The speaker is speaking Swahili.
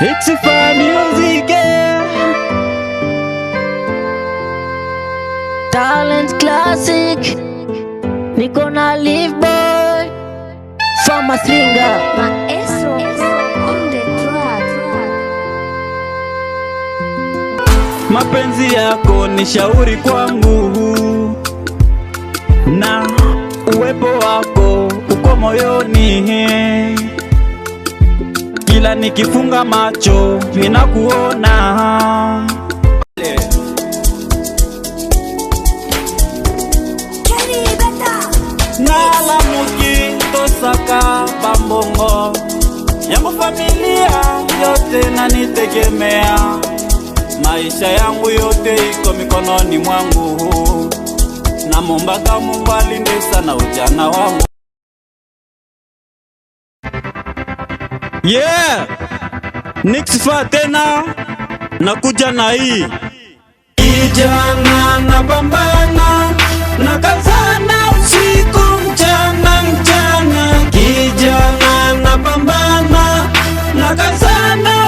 X5 Music, yeah. Talent Classic, niko na Live Boy, Fama Slinga. Maestro on the track. Mapenzi yako ni shauri kwangu na uwepo wako uko moyoni. Kila nikifunga macho ninakuona. Nalamuki tosaka bambongo yangu, familia yote nanitegemea, maisha yangu yote iko mikononi mwangu, namombaka Mungu alinde sana ujana wangu. Yeah, Nixfa tena nakuja na hii kijana, napambana na kazana usiku mchana mchana, kijana napambana na kazana